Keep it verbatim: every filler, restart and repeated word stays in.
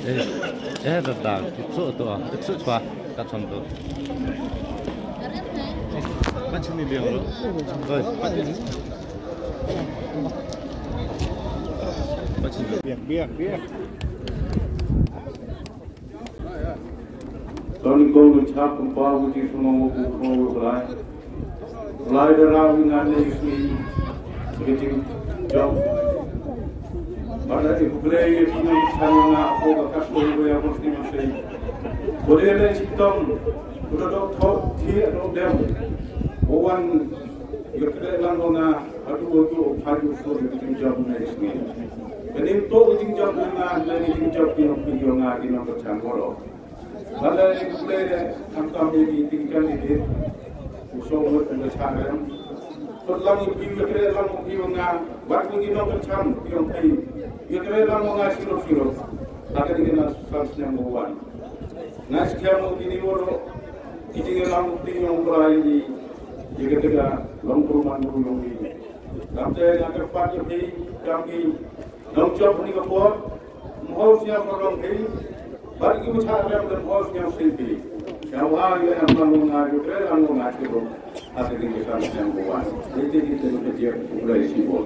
Eh, eh, da, da, ki tsuh tu, ah, ki tsuh chwa, ka chon tu. Pan chini biang lo. Oi, pan chini. Pan chini. Biang, biang, biang. Toni ko ni chap kumpa wuti suno wuku ko wuku lai. Lai da rawi nga ne yuki. Getting job. Bada e play e kino chana na ko ka kasto ko ya ko stima sei. Ko de le chitom. Ko do tho thi do dem. O wan yo kre lang ko na adu ko ko phaju ko getting job ne yuki. Kani to getting job na na getting job kino kino na kino ko chan ko. Bale, bale, kam kam di di di kan di di. Uso ngut ngut chang. Put lang di di kre lang di nga. Wat di no kan chang di di. Di kre lang nga siro siro. Aka di na sal snem buan. Nga siam di ni woro. Di di lang di yong brai di. Di ketiga long perumahan di yong di. Lam te nga kerpat di kam di. Nong jop ni ka por, mhos nya ko rong phi, bad ki mutha rem de mhos nya sin phi. Sha wa yu em lang nga yu tre lang nga ki ro. Ate ding ki sam sem ko wan. Ite ki te ki te ku lai si bo.